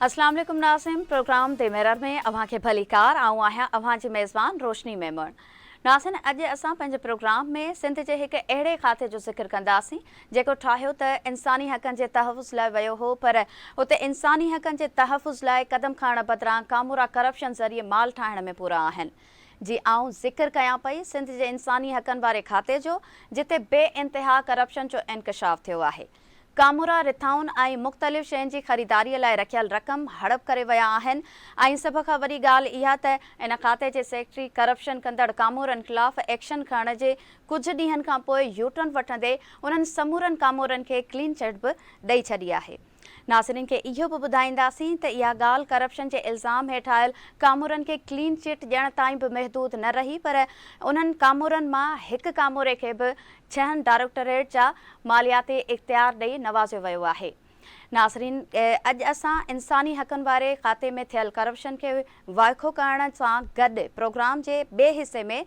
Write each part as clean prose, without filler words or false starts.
اسلام عليڪم ناظرين پروگرام the mirror ۾ اوهان کي ڀليڪار آئون آهيان اوهان جي ميزبان روشني ميمڻ ناظرين اڄ اسان پنهنجي پروگرام ۾ سنڌ جي هڪ اهڙي کاتي جو ذڪر ڪنداسين جيڪو ٺاهيو ته انساني حقن جي تحفظ لاء ويو هو پر اتي انساني حقن جي تحفظ لاء قدم کڻڻ بدران ڪامورا ڪرپشن ذريعي مال ٺاهڻ ۾ پورا آهن جي آئون ذڪر ڪيان پئي سنڌ جي انساني حقن واري کاتي جو جتي بي انتها ڪرپشن جو انڪشاف ٿيو آهي. ڪامورا رٿائن ۽ مختلف شين جي خريداري لاء رکيل رقم هڙپ ڪري ويا آهن ۽ سڀ کان وڏي ڳالهه اها ته ان کاتي جي سيڪريٽري ڪرپشن ڪندڙ ڪامورن خلاف ايڪشن کڻڻ جي ڪجهه ڏينهن کان پوء يوٽرن وٺندي انهن سمورن ڪامورن کي ڪلين چٽ به ڏئي ڇڏي آهي. ناظرين کي اهو به ٻڌائينداسين ته اها ڳالهه ڪرپشن جي الزام هيٺ آيل ڪامورن کي ڪلين چٽ ڏيڻ تائين به محدود نه رهي پر انهن ڪامورن مان هڪ ڪاموري کي به ڇهن ڊائريڪٽوريٽ جا مالياتي اختيار ڏئي نوازيو ويو آهي. ناظرين اڄ اسان انساني حقن واري کاتي ۾ ٿيل ڪرپشن کي وائکو ڪرڻ سان گڏ پروگرام جي ٻئي حصي ۾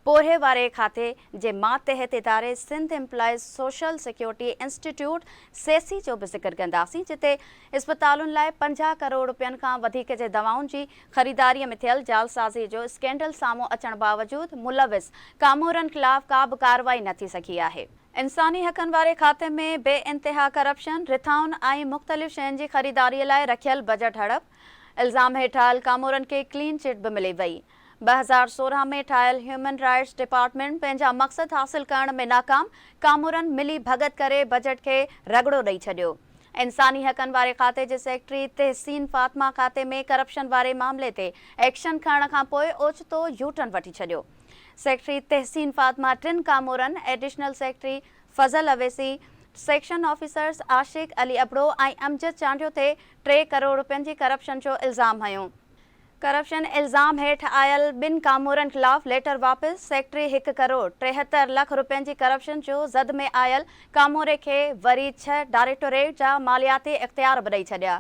پورهيي واري کاتي جي ماتحت اداري Sindh employees social security institute SESSI جو به ذڪر ڪنداسين جتي اسپتالن لاء 50 ڪروڙ رپين کان وڌيڪ جي دوائن جي خريداري ۾ ٿيل جعلسازي جو اسڪينڊل سامهون اچڻ باوجود ملوث ڪامورن خلاف ڪا به ڪارروائي نه ٿي سگهي آهي. انساني حقن واري کاتي ۾ بي انتها ڪرپشن، رٿائن ۽ مختلف شين جي خريداري لاء رکيل بجيٽ هڙپ، الزام هيٺ آيل ڪامورن کي ڪلين چٽ به ملي وئي. 2016 ۾ ٺاهيل هيومن رائٽس ڊپارٽمينٽ پنهنجا مقصد حاصل ڪرڻ ۾ ناڪام، ڪامورن ملي ڀڳت ڪري بجيٽ کي رڳڙو ڏئي ڇڏيو. انساني حقن واري کاتي جي سيڪريٽري تحسين فاطمه کاتي ۾ ڪرپشن واري معاملي تي ايڪشن کڻڻ کانپوء اوچتو يوٽرن وٺي ڇڏيو. سيڪريٽري تحسين فاطمه ٽن ڪامورن، additional secretary Fazal Owaisi, section officers Ashiq Ali Abro ۽ Amjad Chandio تي 3 ڪروڙ رپين جي ڪرپشن جو الزام هنيو. ڪرپشن الزام هيٺ آيل ٻن ڪامورن خلاف ليٽر واپس، سيڪريٽري هڪ ڪروڙ 73 لک رپين جي ڪرپشن جو زد ۾ آيل ڪاموري کي وري ڇهه ڊائريڪٽوريٽ جا مالياتي اختيار به ڏئي ڇڏيا.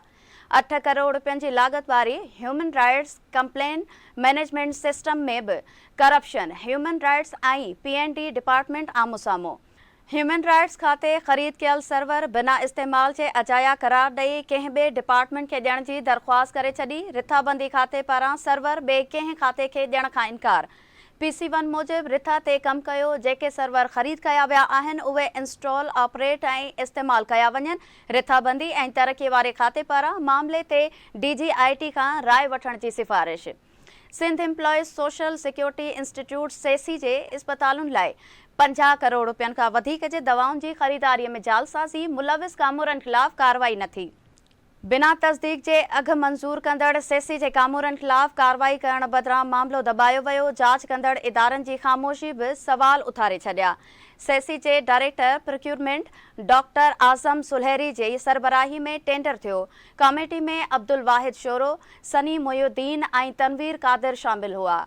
8 ڪروڙ رپين جي لاڳت واري human rights complaint management system ۾ به corruption, human rights ۽ P and D department آمهون سامهون. هيومن رائٽس کاتي خريد ڪيل سرور بنا استعمال جي اجايا قرار ڏئي ڪنهن ٻئي ڊپارٽمينٽ کي ڏيڻ جي درخواست ڪري ڇڏي، رٿابندي کاتي پاران سرور ٻئي ڪنهن کاتي کي ڏيڻ کان انڪار. پي سي ون موجب رٿا تي ڪم ڪيو، جيڪي سرور خريد ڪيا ويا آهن اهي انسٽال، آپريٽ ۽ استعمال ڪيا وڃن، رٿابندي ۽ ترقي واري کاتي پاران معاملي تي ڊي جي آء ٽي کان راء وٺڻ جي سفارش. Sindh employees social security institute SESSI جي اسپتالن لاء 50 ڪروڙ رپين کان وڌيڪ جي دوائن جي خريداري ۾ جعلسازي، ملوث ڪامورن خلاف ڪارروائي نه ٿي. بنا تصديق جي اگهه منظور ڪندڙ سيسي جي ڪامورن خلاف ڪارروائي ڪرڻ بدران معاملو دٻايو ويو، جاچ ڪندڙ ادارن جي خاموشي به سوال اٿاري ڇڏيا. سيسي جي ڊائريڪٽر پروڪيورمينٽ ڊاڪٽر اعظم سلهري جي سربراهي ۾ ٽينڊر ٿيو، ڪاميٽي ۾ عبدالواحد شورو، سني محي الدين ۽ تنوير قادر شامل هئا.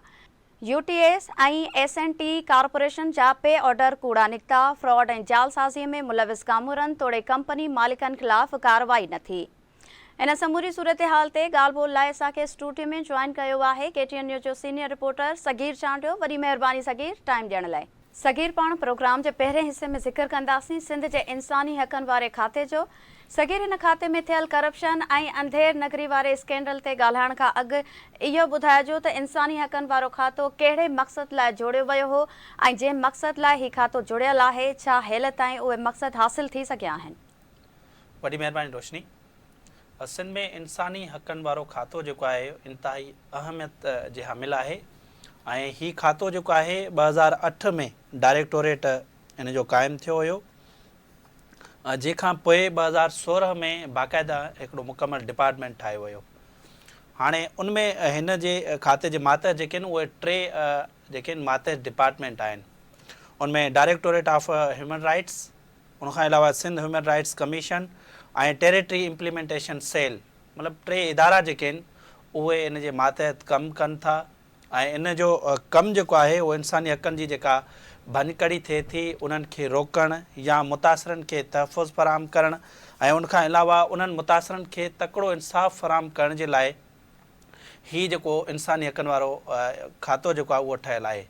U T S ۽ S and T corporation جا پي آرڊر ڪوڙا نڪتا، فراڊ ۽ جعلسازي ۾ ملوث ڪامورن توڙي ڪمپني مالڪن خلاف ڪارروائي نه ٿي. ان سموري صورتحال تي ڳالهه ٻولهه لاء اسان کي اسٽوڊيو ۾ جوائن ڪيو آهي ڪي ٽي اين نيوز جو سينيئر رپورٽر صغير چانڊيو، وڏي مهرباني صغير ٽائيم ڏيڻ لاء. صغير پاڻ پروگرام جي پهرين حصي ۾ ذڪر ڪنداسين سنڌ جي انساني حقن واري کاتي جو. صغير هن کاتي ۾ ٿيل ڪرپشن ۽ انڌير نگري واري اسڪينڊل تي ڳالهائڻ کان اڳ اهو ٻڌائجو ته انساني حقن وارو کاتو ڪهڙي مقصد لاء جوڙيو ويو هو ۽ جنهن مقصد لاء هي کاتو جڙيل آهي ڇا هيل تائين اهي مقصد حاصل ٿي سگهيا آهن؟ وڏي مهرباني روشني. سنڌ ۾ انساني حقن وارو کاتو جيڪو آهي انتهائي اهميت جي حامل آهي ۽ هي کاتو جيڪو آهي 2008 ۾ ڊائريڪٽوريٽ ان جو قائم ٿيو هيو جنهن کان پوء 2016 ۾ باقاعده هڪڙو مڪمل ڊپارٽمينٽ ٺاهيو ويو هاڻي ان ۾ هن جي کاتي جي ماتحت جيڪي آهن اهي ٽي جيڪي آهن ماتحت ڊپارٽمينٽ آهن ان ۾ ڊائريڪٽوريٽ آف هيومن رائٽس ان کان علاوه Sindh human rights commission ۽ territory implementation cell مطلب ٽي ادارا جيڪي آهن اهي ان جي ماتحت ڪم ڪن ٿا ۽ ان جو ڪم جيڪو آهي اهو انساني حقن جي جيڪا ڀڃڪڙي ٿئي ٿي انهن کي روڪڻ يا متاثرن کي تحفظ فراهم ڪرڻ ۽ ان کان علاوه انهن متاثرن کي تڪڙو انصاف فراهم ڪرڻ جي لاء هي جيڪو انساني حقن وارو کاتو جيڪو آهي اهو ٺهيل آهي.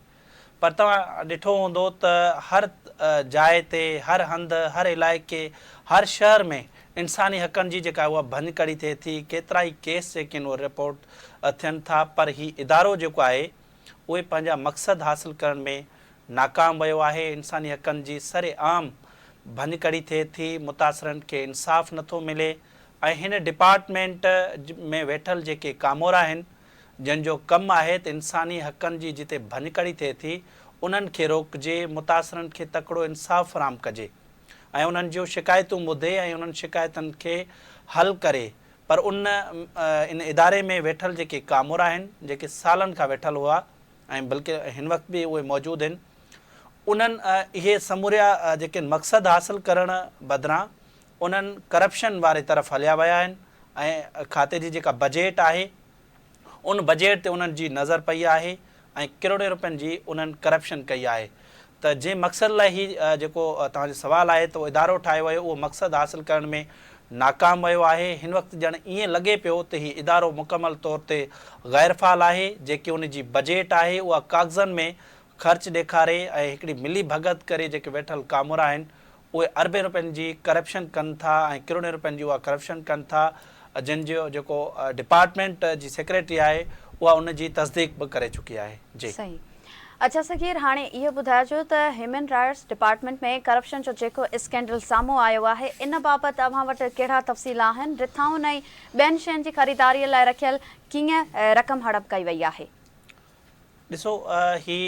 پر توهان ڏٺو هوندو ته هر جاء تي، هر هنڌ، هر علائقي، هر شهر ۾ انساني حقن جي جيڪا اها ڀڃڪڙي ٿئي ٿي، ڪيترائي ڪيس جيڪي آهن اهي رپورٽ ٿين ٿا پر هي ادارو جيڪو آهي اهي پنهنجا مقصد حاصل ڪرڻ ۾ ناڪام ويو آهي، انساني حقن جي سر عام ڀڃڪڙي ٿئي ٿي، متاثرن کي انصاف نٿو ملي ۽ هن ڊپارٽمينٽ ۾ ويٺل جيڪي ڪامورا آهن جن جو ڪم آهي ته انساني حقن جي جتي ڀڃڪڙي ٿئي ٿي، انهن کي روڪجي، متاثرن کي تڪڙو انصاف فراهم ڪجي ۽ انهن جون شڪايتون ٻڌي ۽ انهن شڪايتن کي حل ڪري پر ان ان اداري ۾ ويٺل جيڪي ڪامورا آهن، جيڪي سالن کان ويٺل هئا ۽ بلڪه هن وقت به اهي موجود آهن، انهن اهي سموريا جيڪي مقصد حاصل ڪرڻ بدران انهن ڪرپشن واري طرف هليا ويا آهن ۽ کاتي جي جيڪا بجيٽ آهي ان بجيٽ تي انهن جي نظر پئي آهي ۽ ڪروڙين روپين جي انهن ڪرپشن ڪئي آهي ته جنهن مقصد لاء هي جيڪو توهان جو سوال آهي ته ادارو ٺاهيو ويو اهو مقصد حاصل ڪرڻ ۾ ناڪام ويو آهي هن وقت ڄڻ ائين لڳي پيو ته هي ادارو مڪمل طور تي غير فعال آهي جيڪي ان جي بجيٽ آهي اها ڪاغذن ۾ خرچ ڏيکاري ۽ هڪڙي ملي ڀڳت ڪري جيڪي ويٺل ڪامورا آهن اهي اربين روپين جي ڪرپشن ڪن ٿا ۽ ڪروڙين روپين جي اها ڪرپشن ڪن ٿا جن جو جيڪو ڊپارٽمينٽ جي سيڪريٽري آهي اها ان جي تصديق به ڪري چڪي آهي جي. صحيح اڇا صغير هاڻي اهو ٻڌائجو ته هيومن رائٽس ڊپارٽمينٽ ۾ ڪرپشن جو جيڪو اسڪينڊل سامهون آيو آهي ان بابت اوهان وٽ ڪهڙا تفصيل آهن رٿائن ۽ ٻين شين جي خريداري لاء رکيل ڪيئن رقم هڙپ ڪئي وئي آهي. ڏسو هي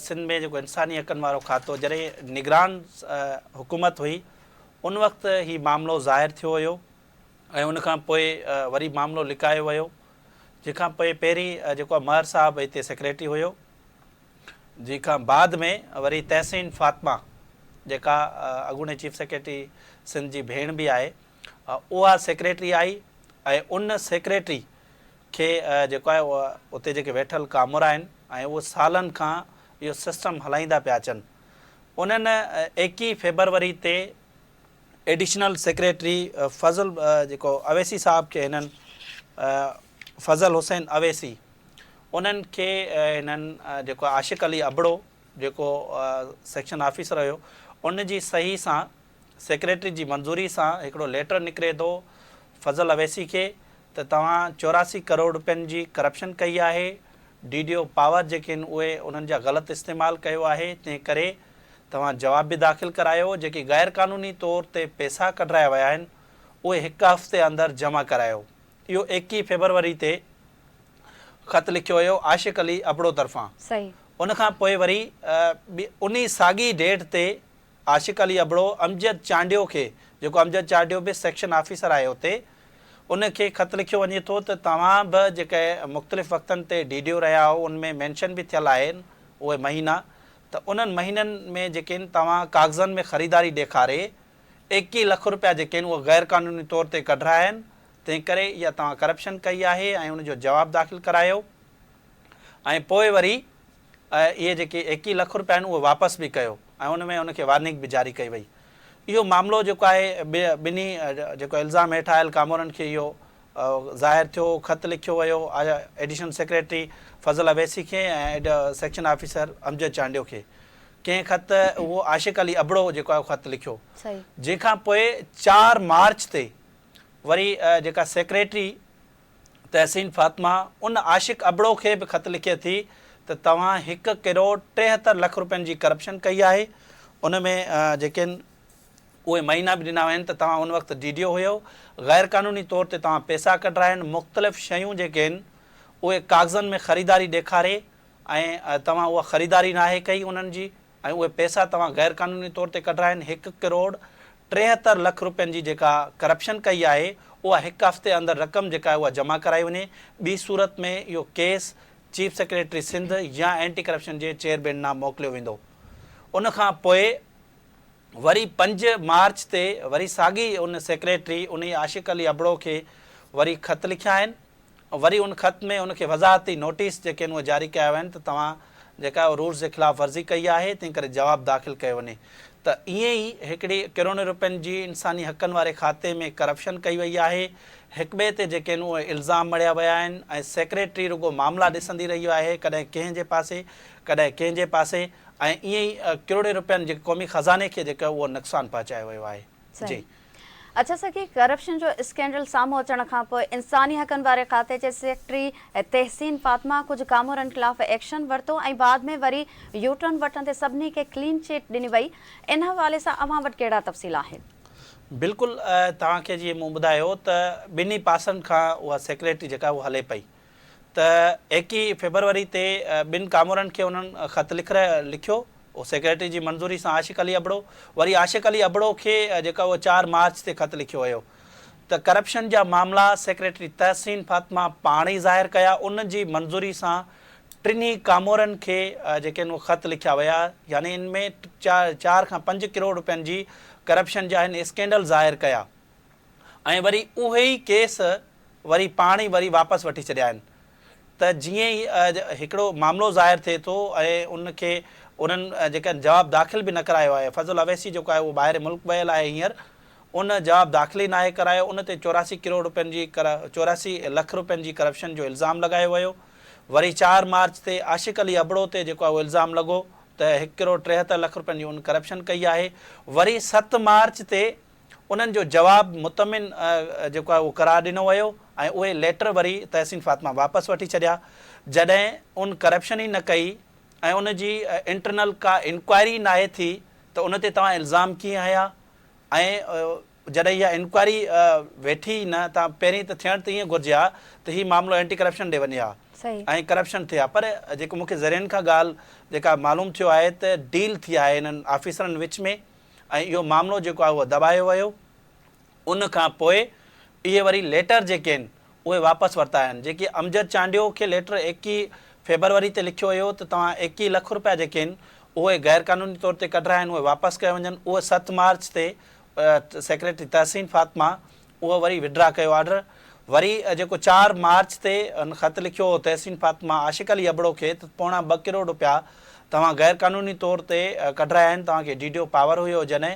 سنڌ ۾ جيڪو انساني حقن وارو کاتو جڏهن نگران حڪومت هئي ان وقت هي معاملو ظاهر ٿيو هيو ۽ ان کان پوء وري معاملو لڪايو ويو جنهن کان پوء پهرين جيڪو مهر صاحب هتي سيڪريٽري هيو جنهن کان بعد ۾ وري تحسين فاطمه جيڪا اڳوڻي چيف سيڪريٽري سنڌ جي ڀيڻ به آهي اها سيڪريٽري آئي ۽ ان سيڪريٽري کي جيڪو آهي اتي جيڪي ويٺل ڪامورا آهن ۽ اهي سالن کان اهو سسٽم هلائيندا پيا اچن انهن ايڪيهه فيبروري تي ايڊيشنل سيڪريٽري فضل جيڪو اويسي صاحب کي هنن فضل حسين اويسي انهن کي هنن جيڪو عاشق علي ابڙو جيڪو سيڪشن آفيسر هيو ان جي صحيح سان سيڪريٽري جي منظوري سان هڪڙو ليٽر نڪري ٿو فضل اويسي کي ته توهان 84 ڪروڙ روپين جي ڪرپشن ڪئي آهي، ڊي ڊي او پاور جيڪي آهن اهي انهن جا غلط استعمال ڪيو آهي تنهن ڪري توهان جواب به داخل ڪرايو، جيڪي غير قانوني طور تي پئسا ڪڍرايا ويا آهن اهي هڪ هفتي اندر جمع ڪرايو. اهو 21 فيبروري تي خط لکيو ويو عاشق علي ابڙو طرفان. ان کان پوء وري انهي ساڳي ڊيٽ تي عاشق علي ابڙو امجد چانڊيو کي جيڪو امجد چانڊيو به سيڪشن آفيسر آهي اتي ان کي خط لکيو وڃي ٿو ته توهان به جيڪي مختلف وقتن تي ڊي ڊي او رهيا آهو ان ۾ مينشن به ٿيل آهن اهي مهينا ته انهن مهينن ۾ جيڪي آهن توهان ڪاغذن ۾ خريداري ڏيکاري 21 لک روپيا جيڪي آهن اهي غير قانوني طور تي ڪڍرايا آهن تنهن ڪري اها توهان ڪرپشن ڪئي آهي ۽ ان جو جواب داخل ڪرايو ۽ پوء وري اهي جيڪي 21 لک روپيا آهن اهي واپس به ڪيو ۽ ان ۾ ان کي وارننگ به جاري ڪئي وئي. اهو معاملو جيڪو آهي ٻنهي جيڪو الزام هيٺ آيل ڪامورن کي اهو ظاهر ٿيو، خط لکيو ويو ايڊيشنل سيڪريٽري فضل اويسي کي ۽ سيڪشن آفيسر امجد چانڊيو کي ڪنهن خط اهو عاشق علي ابڙو جيڪو آهي خط لکيو جنهن کان پوء 4 مارچ تي وري جيڪا سيڪريٽري تحسين فاطمه ان عاشق ابڙو کي به خط لکي ٿي ته توهان هڪ ڪروڙ 73 لک روپين جي ڪرپشن ڪئي آهي ان ۾ جيڪي اهي مهينا به ڏنا ويا آهن ته توهان ان وقت ڊي ڊي او هيو غير قانوني طور تي توهان پيسا ڪڍرايا آهن مختلف شيون جيڪي آهن اهي ڪاغذن ۾ خريداري ڏيکاري ۽ توهان اها خريداري ناهي ڪئي انهن جي ۽ اهي پئسا توهان غير قانوني طور تي ڪڍرايا آهن، هڪ ڪروڙ 73 لک روپين جي جيڪا ڪرپشن ڪئي آهي اها هڪ هفتي اندر رقم جيڪا آهي اها جمع ڪرائي وڃي، ٻي صورت ۾ اهو ڪيس چيف سيڪريٽري سنڌ يا اينٽي ڪرپشن جي چيئرمين ڏانهن موڪليو ويندو. ان کان پوء وري 5 مارچ تي وري ساڳي ان سيڪريٽري انهي عاشق علي ابڙو کي وري خط لکيا آهن. وري ان خط ۾ ان کي وضاحتي نوٽيس جيڪي آهن اهي جاري ڪيا ويا آهن ته توهان جيڪا آهي رولز جي خلاف ورزي ڪئي آهي تنهن ڪري جواب داخل ڪيو وڃي ته ائين ئي هڪڙي ڪروڙين روپين جي انساني حقن واري کاتي ۾ ڪرپشن ڪئي وئي آهي هڪٻئي تي جيڪي آهن اهي الزام مڙهيا ويا آهن ۽ سيڪريٽري رڳو معاملا ڏسندي رهي آهي ڪڏهن ڪنهن جي پاسي ڪڏهن ڪنهن جي پاسي. ۽ ائين ئي ڪروڙين روپين جيڪي قومي خزاني کي جيڪو اهو نقصان پهچايو ويو آهي. جي. اڇا سخي ڪرپشن جو اسڪينڊل سامهون اچڻ کان پوء انساني حقن واري کاتي جي سيڪريٽري تحسين فاطمه ڪجهه ڪامورن خلاف ايڪشن ورتو ۽ بعد ۾ وري يوٽرن وٺندي سڀني کي ڪلين چٽ ڏني وئي ان حوالي سان اوهان وٽ ڪهڙا تفصيل آهن؟ بلڪل توهان کي جيئن مون ٻڌايو ته ٻنهي پاسن کان اها سيڪريٽري جيڪا اها هلي پئي ته ايڪيهه فيبروري تي ٻن ڪامورن کي انهن خط لکيو سيڪريٽري جي منظوري سان عاشق علي ابڙو وري عاشق علي ابڙو کي جيڪا اهو چار مارچ تي خط لکيو ويو ته ڪرپشن جا معاملا سيڪريٽري تحسين فاطمه پاڻ ئي ظاهر ڪيا ان جي منظوري سان ٽنهي ڪامورن کي جيڪي آهن اهي خط لکيا ويا يعني ان ۾ چار کان پنج ڪروڙ روپين جي ڪرپشن جا هن اسڪينڊل ظاهر ڪيا ۽ وري اهي ئي ڪيس وري پاڻ ئي وري واپس وٺي ڇڏيا آهن ته جيئن ئي هڪڙو معاملو ظاهر ٿئي ٿو ۽ ان کي انهن جيڪا جواب داخل به نه ڪرايو آهي فضل اويسي جيڪو آهي اهو ٻاهر ملڪ ويل آهي هينئر ان جواب داخل ئي ناهي ڪرايو ان تي 84 ڪروڙ روپين جي 84 لک روپين جي ڪرپشن جو الزام لڳايو ويو وري چار مارچ تي عاشق علي ابڙو تي جيڪو آهي اهو الزام لڳو ته هڪ ڪروڙ 73 لک روپين جي ان ڪرپشن ڪئي آهي وري ست مارچ تي انهن جو جواب مطمئن جيڪو آهي اهو قرار ڏنو ويو ۽ اهي ليٽر وري تحسين فاطمه واپس وٺي ڇڏيا جڏهن ان ڪرپشن ئي نه ڪئي ۽ ان جي انٽرنل ڪا انڪوائري ئي ناهي ٿي ته ان تي توهان الزام ڪيئن هنيا ۽ جڏهن اها انڪوائري ويٺي ئي نه ته پهرين ته ٿيڻ ته ائين گهرجي ها ته هي معاملو اينٽي ڪرپشن ڏي وڃي ها ۽ ڪرپشن ٿئي ها پر جيڪو مون کي ذريعن کان ڳالهه جيڪا معلوم ٿيو آهي ته ڊيل ٿي آهي انهن آفيسرن وچ ۾ ۽ اهو معاملو جيڪو آهي اهو دٻايو ويو ان کان پوء اهي وري ليٽر جيڪي آهن اهي واپس ورتا آهن جيڪي امجد چانڊيو کي ليٽر 21 فيبروري تي لکيو ويو ته توهان 21 لک روپيا جيڪي آهن اهي غير قانوني طور تي ڪڍرايا آهن اهي واپس ڪيا وڃن اهي 7 مارچ تي سيڪريٽري تحسين فاطمه اهو وري وڊرا ڪيو آرڊر وري جيڪو چار مارچ تي هن خط لکيو هو تحسين فاطمه عاشق علي ابڙو کي ته پوڻا ٻه ڪروڙ روپيا توهان غير قانوني طور تي ڪڍرايا آهن توهان کي ڊي ڊي او پاور هيو جڏهن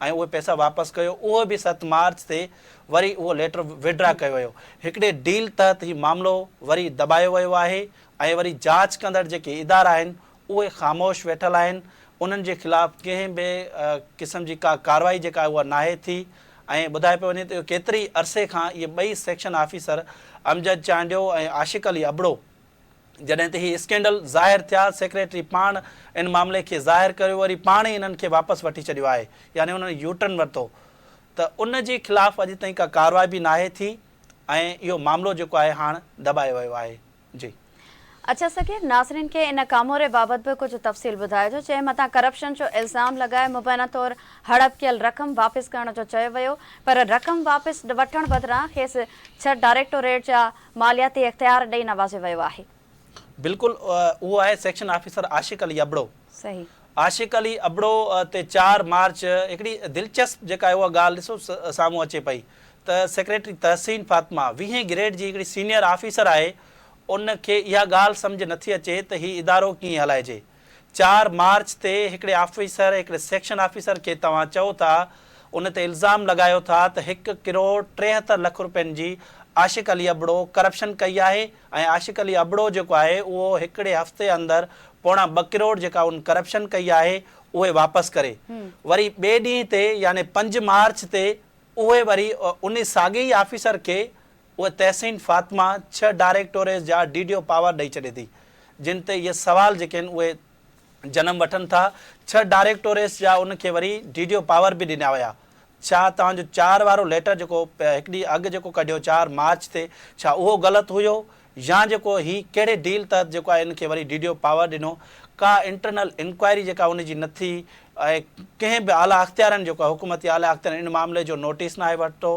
۽ اهي پئسا واپس ڪيو اهو به ست مارچ تي وري اهو ليٽر وڊرا ڪيو ويو هڪڙي ڊيل تحت هي معاملو وري دٻايو ويو آهي ۽ وري جاچ ڪندڙ جيڪي ادارا آهن اهي خاموش ويٺل آهن انهن جي خلاف ڪنهن به قسم جي ڪا ڪارروائي جيڪا آهي اها ناهي ٿي ۽ ٻڌايو پيو وڃي ته اهو ڪيتري عرصي کان اهي ٻئي سيڪشن آفيسر امجد چانڊيو ۽ عاشق علي ابڙو جڏهن ته هي اسڪينڊل ظاهر ٿيا سيڪريٽري پاڻ ان معاملي کي ظاهر ڪيو وري پاڻ ئي انهن کي واپس وٺي ڇڏيو آهي يعني انهن يوٽرن ورتو ته ان جي خلاف اڄ تائين ڪا ڪارروائي به ناهي ٿي ۽ اهو معاملو جيڪو آهي هاڻ دٻايو ويو آهي جي. اڇا سگهي ناظرين کي ان ڪاموري بابت به ڪجهه تفصيل ٻڌائجو جنهن مٿان ڪرپشن جو الزام لڳائي مبينا طور هڙپ ڪيل رقم واپس ڪرڻ جو چيو ويو پر رقم واپس وٺڻ بدران کيس ڇهه ڊائريڪٽوريٽ جا مالياتي اختيار ڏئي نوازيو ويو آهي. بلڪل اهو آهي سيڪشن آفيسر عاشق علي ابڙو. صحيح. عاشق علي ابڙو تي چار مارچ هڪڙي دلچسپ جيڪا آهي اها ڳالهه ڏسو سامهون اچي پئي ته سيڪريٽري تحسين فاطمه ويهين گريڊ جي هڪڙي سينيئر آفيسر آهي ان کي اها ڳالهه سمجهه نٿي اچي ته هي ادارو ڪيئن هلائجي. چار مارچ تي هڪڙي آفيسر هڪڙي سيڪشن آفيسر کي توهان چئو ٿا ان تي الزام لڳايو ٿا ته هڪ ڪروڙ 73 لک روپين جي عاشق علي ابڙو ڪرپشن ڪئي آهي ۽ عاشق علي ابڙو جيڪو آهي اهو هڪڙي هفتي اندر پوڻا ٻه ڪروڙ جيڪا ان ڪرپشن ڪئي آهي اهي واپس ڪري وري ٻئي ڏينهن تي يعني پنج مارچ تي اهي وري انهي ساڳئي ئي آفيسر کي اهي تحسين فاطمه ڇهه ڊائريڪٽوريز جا ڊي ڊي او پاور ڏئي ڇڏي ٿي جن تي اهي سوال جيڪي آهن اهي جنم وٺن ٿا ڇهه ڊائريڪٽوريز جا ان کي وري ڊي ڊي او پاور به ڏنا ويا ڇا توهان جو چار وارو ليٽر جيڪو هڪ ڏينهن اڳ جيڪو ڪڍيو چار مارچ تي ڇا اهو غلط هيو يا جيڪو هي ڪهڙي ڊيل تحت جيڪو آهي ان کي وري ڊي ڊي او پاور ڏنو، ڪا انٽرنل انڪوائري جيڪا ان جي نه ٿي ۽ ڪنهن به اعليٰ اختيارين جيڪو آهي حڪومتي اعليٰ اختيارين ان معاملي جو نوٽيس ناهي ورتو،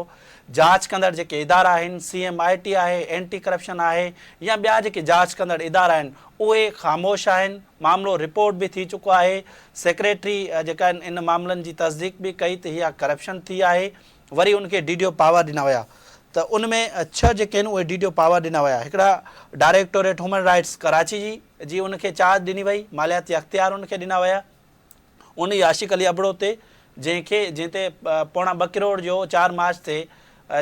جاچ ڪندڙ جيڪي ادارا آهن سي ايم I ٽي آهي، اينٽي ڪرپشن آهي يا ٻيا جيڪي جاچ ڪندڙ ادارا آهن اهي خاموش آهن، معاملو رپورٽ به ٿي چڪو آهي، سيڪريٽري جيڪا آهن ان معاملن جي تصديق به ڪئي ته اها ڪرپشن ٿي آهي. وري ان کي ڊي ڊي او پاور ڏنا ويا ته ان ۾ ڇهه جيڪي آهن اهي ڊي ڊي او پاور ڏنا ويا هڪڙا ڊائريڪٽوريٽ هيومن رائٽس ڪراچي جي جي ان کي چارج ڏني وئي مالياتي اختيار ان کي ڏنا ويا ان ئي عاشق علي ابڙو تي جنهن کي جنهن تي پوڻا ٻه ڪروڙ جو چار مارچ تي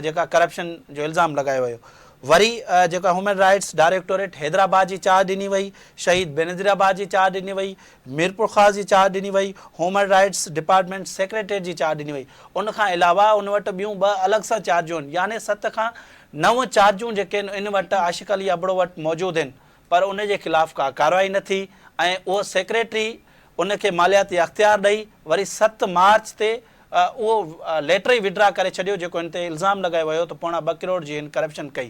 جيڪا ڪرپشن جو الزام لڳايو ويو وري جيڪو هيومن رائٽس ڊائريڪٽوريٽ حيدرآباد جي چارج ڏني وئي، شهيد بينظير آباد جي چارج ڏني وئي، ميرپورخاص جي چارج ڏني وئي، هيومن رائٽس ڊپارٽمينٽ سيڪريٽريٽ جي چارج ڏني وئي. ان کان علاوه ان وٽ ٻيون ٻه الڳ سان چارجون آهن يعني ست کان نو چارجون جيڪي آهن ان وٽ عاشق علي ابڙو وٽ موجود آهن پر ان جي خلاف ڪا ڪارروائي نه ٿي ۽ اهو سيڪريٽري ان کي مالياتي اختيار ڏئي وري ست مارچ تي اهو ليٽر ئي وڊرا ڪري ڇڏيو جيڪو هن تي الزام لڳايو ويو ته پوڻا ٻه ڪروڙ جي هن ڪرپشن ڪئي.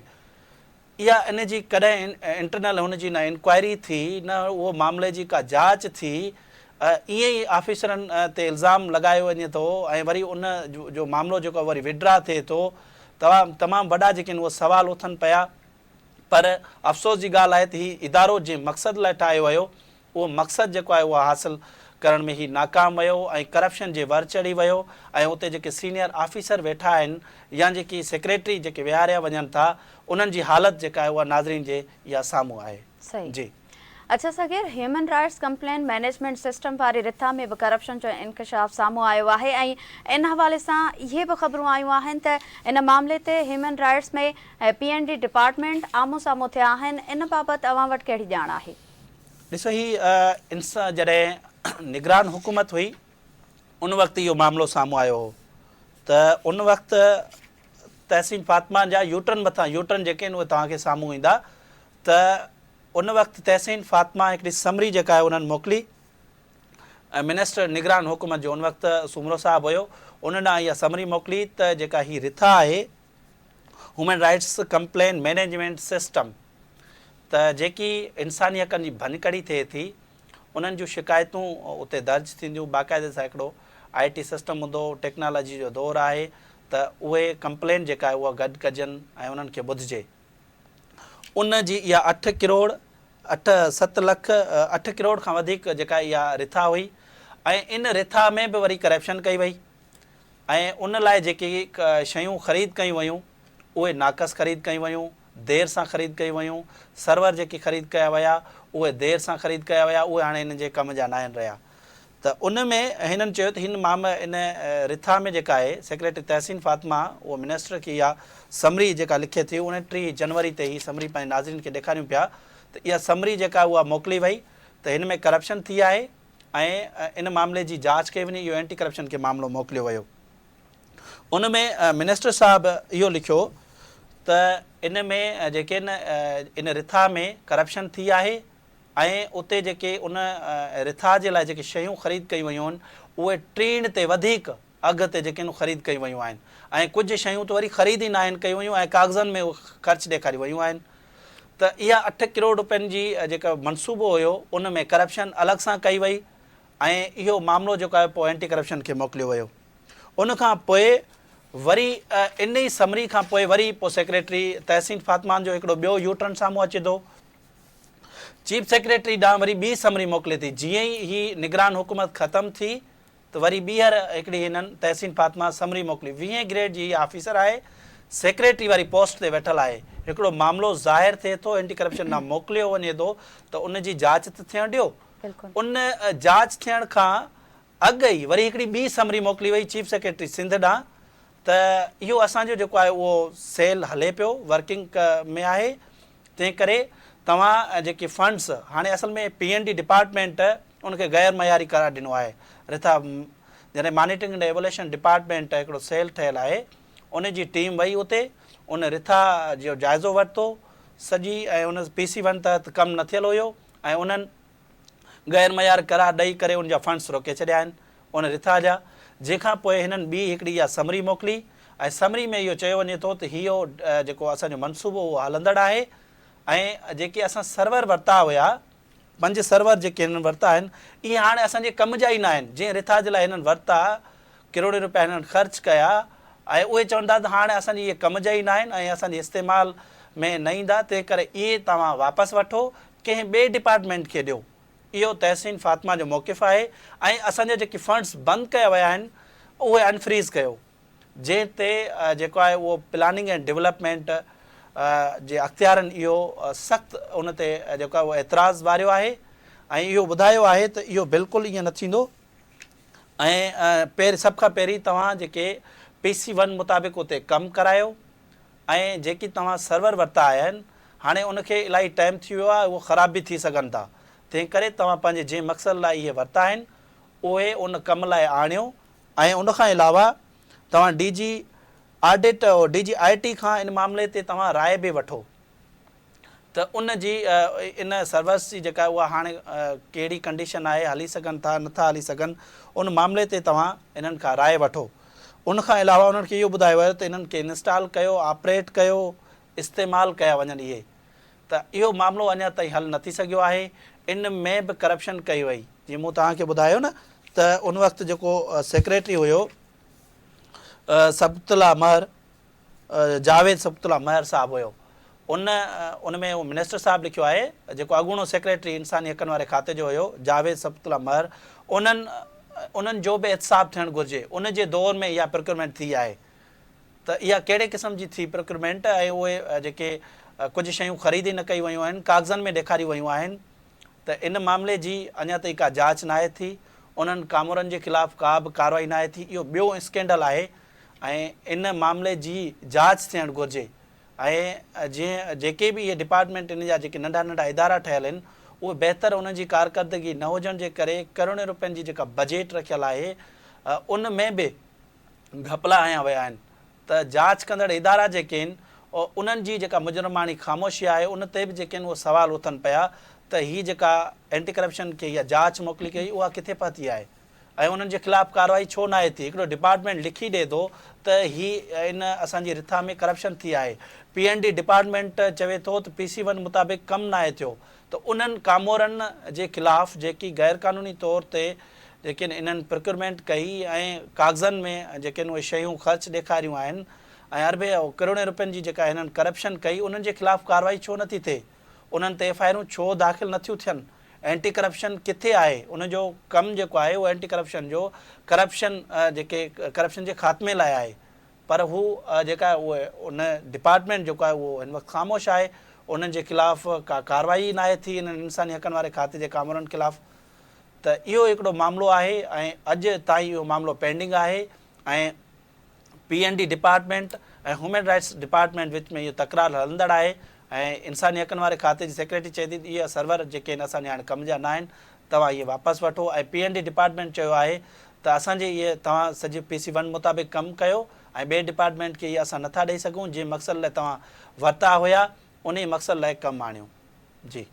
اها ان جي ڪڏهن انٽرنل هن جي نه انڪوائري ٿي نه اهو معاملي جي ڪا جاچ ٿي ائين ئي آفيسرن تي الزام لڳايو وڃي ٿو ۽ وري ان جو معاملو جيڪو وري وڊرا ٿئي ٿو تمام وڏا جيڪي آهن اهي سوال اٿن پيا پر افسوس جي ڳالهه آهي ته هي ادارو جنهن مقصد لاء ٺاهيو ويو اهو مقصد جيڪو آهي اهو حاصل ڪرڻ ۾ هي ناڪام ويو ۽ ڪرپشن جي ور چڙهي ويو ۽ اتي جيڪي سينيئر آفيسر ويٺا آهن يا جيڪي سيڪريٽري جيڪي ويهاريا وڃن ٿا انهن جي حالت جيڪا آهي اها ناظرين جي اها سامهون آهي. صحيح. جي. اڇا Sagir, human rights complaint management system واري رٿا ۾ به ڪرپشن جو انڪشاف سامهون آيو آهي ۽ ان حوالي سان اهي به خبرون آيون آهن ته ان معاملي تي human rights ۾ P and D department آمهون سامهون ٿيا آهن ان بابت اوهان وٽ ڪهڙي ڄاڻ آهي؟ ڏسو هي انسان جڏهن نگران حڪومت هئي ان وقت اهو معاملو سامهون آيو هو ته ان وقت تحسين فاطمه جا يوٽرن مٿان يوٽرن جيڪي آهن اهي توهان کي سامهون ايندا ته ان وقت تحسين فاطمه هڪڙي سمري جيڪا آهي انهن موڪلي ۽ منسٽر نگران حڪومت جو ان وقت سومرو صاحب هيو ان ڏانهن اها سمري موڪلي ته جيڪا هي رٿا آهي human rights complaint management system ته جيڪي انساني حقن جي ڀڃڪڙي ٿئي ٿي انهن جون شڪايتون اتي درج ٿينديون باقاعدي سان هڪڙو آء ٽي سسٽم هوندو ٽيڪنالاجي جو دور آهي ته اهي ڪمپلين جيڪا آهي اها گڏ ڪجن ۽ انهن کي ٻڌجي ان جي اها اٺ ڪروڙ اٺ ست لک اٺ ڪروڙ کان وڌيڪ جيڪا اها رٿا هئي ۽ ان رٿا ۾ به وري ڪرپشن ڪئي وئي ۽ ان لاء جيڪي شيون خريد ڪيون ويون اهي ناقص خريد ڪيون ويون دير سان خريد ڪيون ويون سرور جيڪي خريد ڪيا ويا اهي دير سان خريد ڪيا ويا اهي هاڻي هنن جي ڪم جا ناهن رهيا ته ان ۾ هنن چيو ته هن مام ان رٿا ۾ جيڪا آهي سيڪريٽري تحسين فاطمه اهو منسٽر کي اها سمري جيڪا لکي ٿي 29 جنوري تي هي سمري پنهنجي ناظرين کي ڏيکاريون پيا ته اها سمري جيڪا اها موڪلي وئي ته هن ۾ ڪرپشن ٿي آهي ۽ ان معاملي جي جاچ ڪئي وڃي اهو اينٽي ڪرپشن کي معاملو موڪليو ويو ان ۾ منسٽر صاحب اهو لکيو ته ان ۾ جيڪي ان رٿا ۾ ڪرپشن ٿي آهي ۽ اتي جيڪي ان رٿا جي لاء جيڪي شيون خريد ڪيون ويون آهن اهي ٽيڻ تي وڌيڪ اگهه تي جيڪي آهن خريد ڪيون ويون آهن ۽ ڪجهه شيون ته وري خريد ئي ناهن ڪيون ويون ۽ ڪاغذن ۾ خرچ ڏيکاريون ويون آهن ته اها اٺ ڪروڙ روپين جي جيڪا منصوبو هيو ان ۾ ڪرپشن الڳ سان ڪئي وئي ۽ اهو معاملو جيڪو آهي پوء اينٽي ڪرپشن کي موڪليو ويو ان کان پوء وري ان ئي سمري کان پوء وري پوء سيڪريٽري تحسين فاطمان جو هڪڙو ٻيو يوٽرن سامهون اچي ٿو چيف سيڪريٽري ڏانهن وري ٻي سمري موڪلي ٿي، جيئن ئي هي نگران حڪومت ختم ٿي ته وري ٻيهر هڪڙي هنن تحسين فاطمه سمري موڪلي، ويهين گريڊ جي هي آفيسر آهي، سيڪريٽري واري پوسٽ تي ويٺل آهي، هڪڙو معاملو ظاهر ٿئي ٿو، اينٽي ڪرپشن ڏانهن موڪليو وڃي ٿو ته ان جي جاچ ته ٿيڻ ڏيو، ان جاچ ٿيڻ کان اڳ ئي وري هڪڙي ٻي سمري موڪلي وئي چيف سيڪريٽري سنڌ ڏانهن ته اهو اسان جو جيڪو آهي اهو سيل هلي پيو ورڪنگ ۾ آهي تنهن ڪري توهان جيڪي فنڊس هاڻي اصل ۾ پي اين ڊي ڊپارٽمينٽ ان کي غير معياري قرار ڏنو آهي رٿا جڏهن مانيٽرنگ اينڊ ايوليشن ڊپارٽمينٽ هڪڙو سيل ٺهيل آهي ان جي ٽيم وئي اتي ان رٿا جو جائزو ورتو سڄي ۽ ان پي سي ون تحت ڪم نه ٿيل هيو ۽ انهن غير معيار قرار ڏئي ڪري ان جا فنڊس روڪي ڇڏيا آهن ان رٿا جا جنهن کان پوء هنن ٻي هڪڙي اها سمري موڪلي ۽ سمري ۾ اهو چيو وڃي ٿو ته هيو جيڪو اسان جو منصوبو اهو هلندڙ آهي ۽ جيڪي اسان سرور ورتا هيا پنج سرور جيڪي هنن ورتا آهن اهي هاڻي اسان جي ڪم جا ئي نه آهن جنهن رٿا جي لاء هنن ورتا ڪروڙين روپيا هنن خرچ ڪيا ۽ اهي چون ٿا ته هاڻي اسان جي اهي ڪم جا ئي نه آهن ۽ اسان جي استعمال ۾ نه ايندا تنهن ڪري اهي توهان واپس وٺو ڪنهن ٻئي ڊپارٽمينٽ کي ڏيو اهو تحسين فاطمه جو موقف آهي ۽ اسان جا جيڪي فنڊز بند ڪيا ويا آهن اهي انفريز ڪيو جنهن تي جيڪو آهي اهو پلاننگ ۽ ڊولپمينٽ جي اختيارن اهو سخت ان تي جيڪو آهي اهو اعتراض واريو آهي ۽ اهو ٻڌايو آهي ته اهو بلڪل ائين نه ٿيندو ۽ پهرين سڀ کان پهرين توهان جيڪي پي سي ون مطابق اتي ڪم ڪرايو. ۽ جيڪي توهان سرور ورتا آهن هاڻي ان کي الاهي ٽائيم ٿي ويو آهي اهو خراب به ٿي سگهن ٿا تنهن ڪري توهان پنهنجي جنهن مقصد لاء اهي ورتا آهن اهي ان ڪم لاء آڻيو ۽ ان کان علاوه توهان D G audit D G I T کان ان معاملي تي توهان راء به وٺو ته ان جي ان سروس جي جيڪا اها هاڻي ڪهڙي ڪنڊيشن آهي هلي سگهن ٿا نٿا هلي سگهن ان معاملي تي توهان انهن کان راء وٺو ان کان علاوه انهن کي اهو ٻڌايو ويو ته انهن کي انسٽال ڪيو آپريٽ ڪيو استعمال ڪيا وڃن اهي ته اهو معاملو اڃا تائين حل نه ٿي سگهيو آهي ان ۾ به ڪرپشن ڪئي وئي جيئن مون توهان کي ٻڌايو نه ته ان وقت جيڪو سيڪريٽري هيو سبط الله مهر جاويد سبط الله مهر صاحب هيو ان ان ۾ اهو منسٽر صاحب لکيو آهي جيڪو اڳوڻو سيڪريٽري انساني حقن واري کاتي جو هيو جاويد سبط الله مهر انهن انهن جو به احتساب ٿيڻ گهرجي ان جي دور ۾ اها پروڪيورمينٽ ٿي آهي ته اها ڪهڙي قسم جي ٿي پروڪيورمينٽ ۽ اهي جيڪي ڪجهه شيون خريد ئي نه ڪيون ويون آهن ڪاغذن ۾ ڏيکاريون ويون آهن ته ان معاملي جي اڃا تائين ڪا جاچ ناهي ٿي، انهن ڪامورن جي خلاف ڪا به ڪارروائي ناهي ٿي، اهو ٻيو اسڪينڊل آهي ۽ ان معاملي جي جاچ ٿيڻ گهرجي ۽ جنهن جيڪي به اهي ڊپارٽمينٽ ان جا جيڪي ننڍا ننڍا ادارا ٺهيل آهن اهي بهتر انهن جي ڪارڪردگي نه هجڻ جي ڪري ڪروڙين روپين جي جيڪا بجيٽ رکيل آهي ان ۾ به گهپلا هنيا ويا آهن ته جاچ ڪندڙ ادارا جيڪي آهن انهن جي جيڪا مجرماڻي خاموشي آهي ان تي به جيڪي آهن اهي سوال اٿن پيا ته هي جيڪا اينٽي ڪرپشن کي اها جاچ موڪلي ڪئي اها ڪٿي پهتي آهي ۽ انهن جي خلاف ڪارروائي ڇو ناهي ٿي هڪڙو ڊپارٽمينٽ لکي ڏئي ٿو ته هي ان اسان جي رٿا ۾ ڪرپشن ٿي آهي پي اين ڊي ڊپارٽمينٽ چوي ٿو ته پي سي ون مطابق ڪم ناهي ٿيو ته انهن ڪامورن جي خلاف جيڪي غيرقانوني طور تي جيڪي انهن پروڪيورمينٽ ڪئي ۽ ڪاغذن ۾ جيڪي اهي شيون خرچ ڏيکاريون آهن ۽ اربين ڪروڙين روپين جي جيڪا هنن ڪرپشن ڪئي انهن جي خلاف ڪارروائي ڇو نٿي ٿئي انهن تي ايف I آرون ڇو داخل نٿيون ٿين اينٽي ڪرپشن ڪٿي آهي ان جو ڪم جيڪو آهي اهو اينٽي ڪرپشن جو ڪرپشن جيڪي ڪرپشن جي خاتمي لاء آهي پر هو جيڪا اهي ان ڊپارٽمينٽ جيڪو آهي اهو هن وقت خاموش آهي انهن جي خلاف ڪا ڪارروائي ئي ناهي ٿي انهن انساني حقن واري کاتي جي ڪامورن خلاف ته اهو هڪڙو معاملو آهي ۽ اڄ تائين اهو معاملو پينڊنگ آهي ۽ P N D department ۽ human rights department وچ ۾ اهو تڪرار هلندڙ آهي ۽ انساني حقن واري کاتي جي سيڪريٽري چئي ٿي ته اهي سرور جيڪي آهن اسان جي هاڻي ڪم جا ناهن توهان اهي واپس وٺو ۽ پي اين ڊي ڊپارٽمينٽ چيو آهي ته اسان جي اهي توهان سڄي پي سي ون مطابق ڪم ڪيو ۽ ٻئي ڊپارٽمينٽ کي اهي اسان نٿا ڏئي سگهون جنهن مقصد لاء توهان ورتا هيا انهي مقصد لاء ڪم آڻيو جي.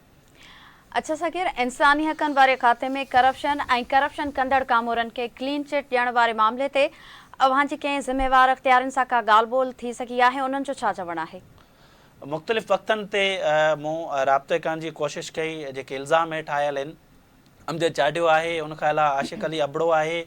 اڇا صغير انساني حقن واري کاتي ۾ ڪرپشن ۽ ڪرپشن ڪندڙ ڪامورن کي ڪلين چٽ ڏيڻ واري معاملي تي اوهان جي ڪنهن ذميوار اختيارين سان ڪا ڳالهه ٻولهه ٿي سگهي آهي انهن جو ڇا چوڻ آهي؟ مختلف وقتن تي مون رابطي ڪرڻ جي ڪوشش ڪئي جيڪي الزام هيٺ آيل آهن امجد چانڊيو آهي ان کان علاوه عاشق علي ابڙو آهي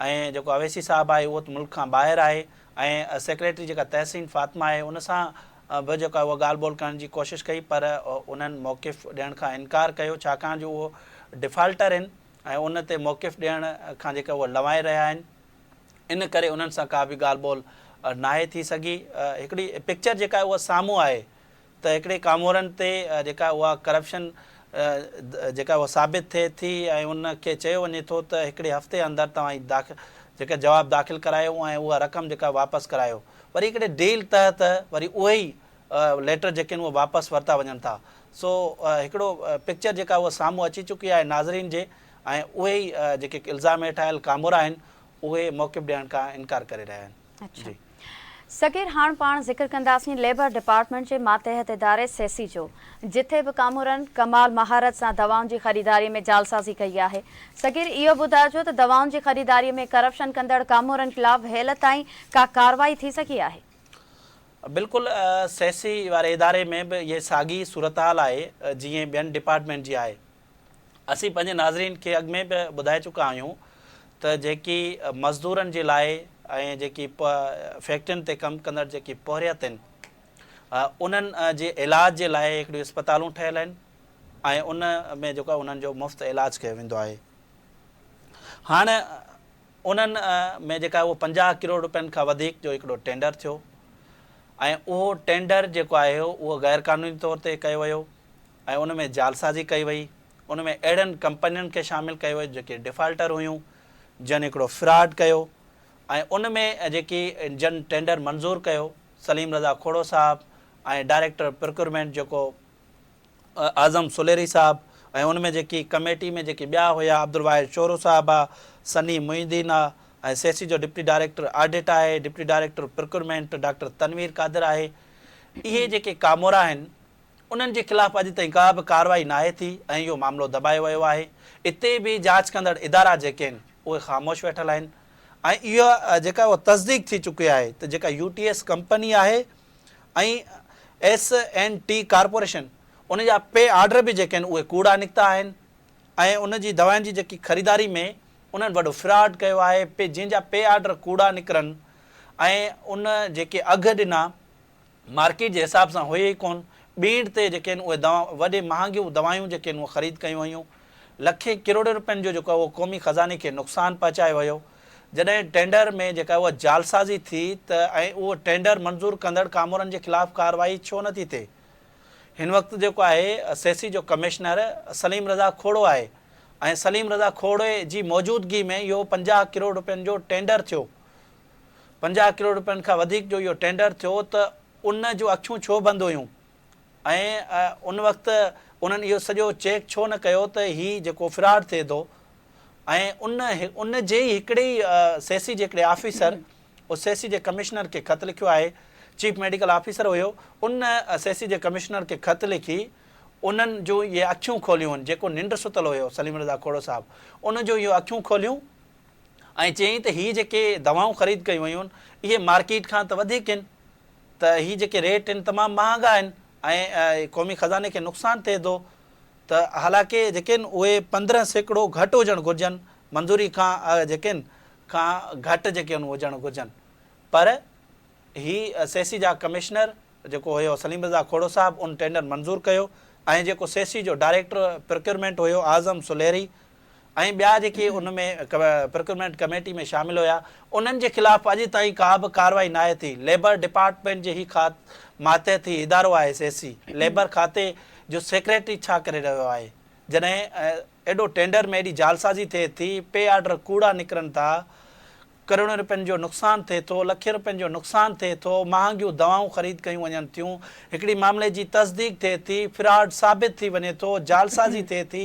۽ جيڪو اويسي صاحب آهي اهو ته ملڪ کان ٻاهر آهي ۽ سيڪريٽري جيڪا تحسين فاطمه آهي ان سان به جيڪو آهي اها ڳالهه ٻولهه ڪرڻ جي ڪوشش ڪئي پر انهن موقف ڏيڻ کان انڪار ڪيو ڇاڪاڻ جو اهو ڊفالٽر آهن ۽ ان تي موقف ڏيڻ کان جيڪا اهو لنوائي رهيا آهن ان ڪري انهن سان ڪا به ڳالهه ٻولهه ناهي ٿي سگهي. هڪڙي پڪچر جيڪا آهي اها سامهون آهي ته هڪڙي ڪامورن تي جيڪا اها ڪرپشن جيڪا اها ثابت ٿئي ٿي ۽ ان کي چيو وڃي ٿو ته هڪڙي هفتي اندر توهان هي داخل جيڪا جواب داخل ڪرايو ۽ اها رقم جيڪا واپس ڪرايو وري هڪڙي ڊيل تحت وري اهي ئي ليٽر جيڪي آهن اهي واپس ورتا وڃن ٿا سو هڪڙو پڪچر جيڪا اها سامهون اچي چڪي آهي ناظرين جي ۽ اهي ئي جيڪي الزام هيٺ آيل ڪامورا آهن اهي موقف ڏيڻ کان انڪار ڪري رهيا آهن. اڇا صغير هاڻ پاڻ ذڪر ڪنداسين ليبر ڊپارٽمينٽ جي ماتحت اداري سيسي جو جٿي به ڪامورن ڪمال مهارت سان دوائن جي خريداري ۾ جعلسازي ڪئي آهي صغير اهو ٻڌائجو ته دوائن جي خريداري ۾ ڪرپشن ڪندڙ ڪامورن خلاف هيل تائين ڪا ڪارروائي ٿي سگهي آهي؟ بلڪل سيسي واري اداري ۾ به اهي ساڳي صورتحال آهي جيئن ٻين ڊپارٽمينٽ جي آهي اسين پنهنجي ناظرين کي اڳ ۾ به ٻڌائي چڪا آهيون ته جيڪي مزدورن جي لاء ۽ جيڪي فيڪٽرين تي ڪم ڪندڙ جيڪي پورهيت آهن انهن جي علاج جي لاء هڪڙيون اسپتالون ٺهيل آهن ۽ ان ۾ جيڪو آهي انهن جو مفت علاج ڪيو ويندو آهي هاڻ انهن ۾ جيڪا اهو 50 ڪروڙ روپين کان وڌيڪ جو هڪڙو ٽينڊر ٿيو ۽ اهو ٽينڊر جيڪو آهي اهو غير قانوني طور تي ڪيو ويو ۽ ان ۾ جعلسازي ڪئي وئي، ان ۾ اهڙين ڪمپنين کي شامل ڪيو ويو جيڪي ڊيفالٽر هيون، جن هڪڙو فراڊ ڪيو ۽ ان ۾ جيڪي جن ٽينڊر منظور ڪيو سليم رضا کوڙو صاحب ۽ ڊائريڪٽر پروڪيورمينٽ جيڪو اعظم سليري صاحب ۽ ان ۾ جيڪي ڪميٽي ۾ جيڪي ٻيا هيا عبدالواحد شورو صاحب آ، سني محي الدين آ ۽ سيسي جو ڊپٽي ڊائريڪٽر آڊٽ آهي، deputy director procurement doctor Tanveer Qadir آهي. اهي جيڪي ڪامورا آهن انهن جي خلاف اڄ تائين ڪا به ڪارروائي ناهي ٿي ۽ اهو معاملو دٻايو ويو آهي. اتي به جاچ ڪندڙ ادارا جيڪي آهن اهي خاموش ويٺل آهن ۽ اها جيڪا اها تصديق ٿي چڪي آهي ته جيڪا يو ٽي ايس ڪمپني آهي ۽ ايس اين ٽي ڪارپوريشن ان جا پي آرڊر به جيڪي آهن اهي ڪوڙا نڪتا آهن ۽ ان جي دوائن جي جيڪي خريداري ۾ انهن وڏو فراڊ ڪيو آهي پي جنهن جا پي آرڊر ڪوڙا نڪرن ۽ ان جيڪي اگهه ڏنا مارڪيٽ جي حساب سان هئي ئي ڪونه. ٻيڻ تي جيڪي آهن اهي دوا وڏي مهانگيون دوائيون جيڪي آهن اهي خريد ڪيون ويون. لکين ڪروڙين روپين جو جيڪو آهي اهو قومي خزاني کي نقصان پهچايو ويو. جڏهن ٽينڊر ۾ جيڪا اها جعلسازي ٿي ته ۽ اهو ٽينڊر منظور ڪندڙ ڪامورن جي خلاف ڪارروائي ڇو نه ٿي ٿئي؟ هن وقت جيڪو آهي سيسي جو ڪمشنر سليم رضا کوڙو آهي ۽ سليم رضا کوڙي جي موجودگي ۾ اهو 50 ڪروڙ روپين جو ٽينڊر ٿيو. 50 ڪروڙ روپين کان وڌيڪ جو اهو ٽينڊر ٿيو ته ان جون اکيون ڇو بند هيون ۽ ان وقت انهن اهو سڄو چيڪ ڇو نه ڪيو ته هي جيڪو فراڊ ٿئي ٿو ۽ ان ان جي ئي هڪڙي ئي سيسي جي هڪڙي آفيسر او سيسي جي ڪمشنر کي خط لکيو آهي چيف ميڊيڪل آفيسر هيو ان سيسي جي ڪمشنر کي خط لکي انهن جون اهي اکيون کوليون هن جيڪو ننڊ ستل هيو سليم رضا کوڙو صاحب ان جون اهو اکيون کوليون ۽ چيائين ته هي جيڪي دوائون خريد ڪيون ويون آهن اهي مارڪيٽ کان ته وڌيڪ آهن ته هي جيڪي ريٽ آهن تمام مهانگا آهن ۽ قومي خزاني کي نقصان ٿئي ٿو ته حالانڪه جيڪي آهن اهي 15% گهٽ هجڻ گهرجن منظوري کان جيڪي آهن کان گهٽ جيڪي آهن هجڻ گهرجن پر هي سيسي جا ڪمشنر جيڪو هيو سليم رضا کوڙو صاحب ان ٽينڊر منظور ڪيو ۽ جيڪو سيسي جو ڊائريڪٽر پروڪيورمينٽ هيو اعظم سليري ۽ ٻيا جيڪي ان ۾ پروڪيورمينٽ ڪميٽي ۾ شامل هيا انهن جي خلاف اڄ تائين ڪا به ڪارروائي ناهي ٿي. ليبر ڊپارٽمينٽ جي هي کات ماتحت هي ادارو آهي سيسي ليبر کاتي جو سيڪريٽري ڇا ڪري رهيو آهي جڏهن ايڏو ٽينڊر ۾ ايڏي جعلسازي ٿئي ٿي پي آرڊر ڪوڙا نڪرن ٿا ڪروڙين روپين جو نقصان ٿئي ٿو، لکين روپين جو نقصان ٿئي ٿو، مهانگيون دوائون خريد ڪيون وڃن ٿيون، هڪڙي معاملي جي تصديق ٿئي ٿي، فراڊ ثابت ٿي وڃي ٿو، جعلسازي ٿئي ٿي،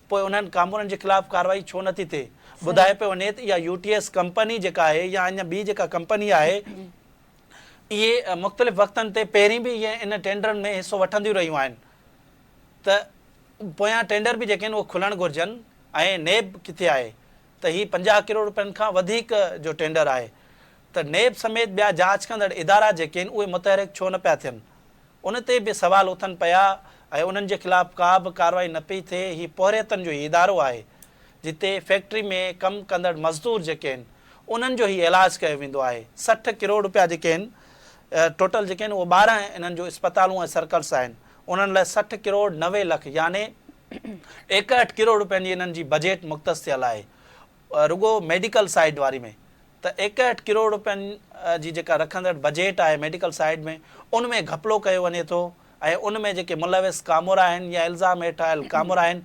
پوء انهن ڪامورن جي خلاف ڪارروائي ڇو نٿي ٿئي؟ ٻڌايو پيو وڃي ته اها يو ٽي ايس ڪمپني جيڪا آهي يا اڃا ٻي جيڪا ڪمپني آهي اهي مختلف وقتن تي پهرين به اهي ان ٽينڊرن ۾ حصو وٺنديون رهيون آهن ته پويان ٽينڊر به جيڪي آهن اهي کلڻ گهرجن ۽ نيب ڪٿي آهي؟ ته هي 50 ڪروڙ رپين کان وڌيڪ جو ٽينڊر آهي ته نيب سميت ٻيا جاچ ڪندڙ ادارا جيڪي آهن اهي متحرڪ ڇو نه پيا ٿين ان تي به سوال اٿن پيا ۽ انهن جي خلاف ڪا به ڪارروائي نه پئي ٿئي هي پورهيتن جو هي ادارو آهي جتي فيڪٽري ۾ ڪم ڪندڙ مزدور جيڪي آهن انهن جو هي علاج ڪيو ويندو آهي 60 ڪروڙ رپيا جيڪي آهن ٽوٽل جيڪي آهن اهي 12 انهن جو اسپتالون ۽ سرڪلس آهن انهن لاء 60 ڪروڙ 90 لک يعني 61 ڪروڙ روپين جي انهن جي بجيٽ مختص ٿيل آهي رڳو ميڊيڪل سائيڊ واري ۾ ته 61 ڪروڙ روپين جي جيڪا رکندڙ بجيٽ آهي ميڊيڪل سائيڊ ۾ ان ۾ گهپلو ڪيو وڃي ٿو ۽ ان ۾ جيڪي ملوث ڪامورا آهن يا الزام هيٺ آيل ڪامورا آهن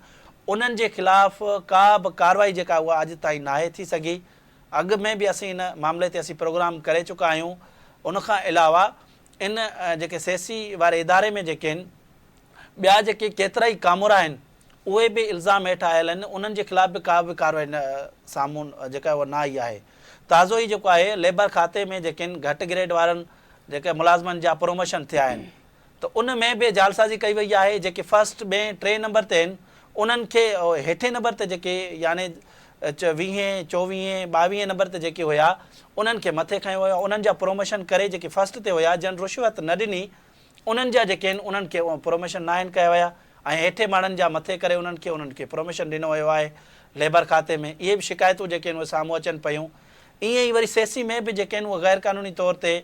انهن جي خلاف ڪا به ڪارروائي جيڪا اها اڄ تائين ناهي ٿي سگهي اڳ ۾ به اسين ان معاملي تي اسين پروگرام ڪري چڪا آهيون ان کان علاوه ان جيڪي سيسي واري اداري ۾ جيڪي آهن ٻيا جيڪي ڪيترائي ڪامورا آهن اهي به الزام هيٺ آيل آهن انهن جي خلاف به ڪا به ڪارروائي نه سامهون جيڪا اها نه آئي آهي تازو ئي جيڪو آهي ليبر کاتي ۾ جيڪي آهن گهٽ گريڊ وارن جيڪي ملازمن جا پروموشن ٿيا آهن ته ان ۾ به جعلسازي ڪئي وئي آهي جيڪي فرسٽ ٻئين ٽئين نمبر تي آهن انهن کي هيٺين نمبر تي جيڪي يعني ويهين چوويهين ٻاويهين نمبر تي جيڪي هيا انهن کي مٿي کنيو ويو انهن جا پروموشن ڪري جيڪي فرسٽ تي هيا جن رشوت نه ڏني انهن جا جيڪي آهن انهن کي پروموشن ناهن ڪيا ويا ۽ هيٺين ماڻهن جا مٿي ڪري انهن کي انهن کي پروموشن ڏنو ويو آهي ليبر کاتي ۾ اهي به شڪايتون جيڪي آهن اهي سامهون اچن پيون ائين ئي وري سيسي ۾ به جيڪي آهن اهي غير قانوني طور تي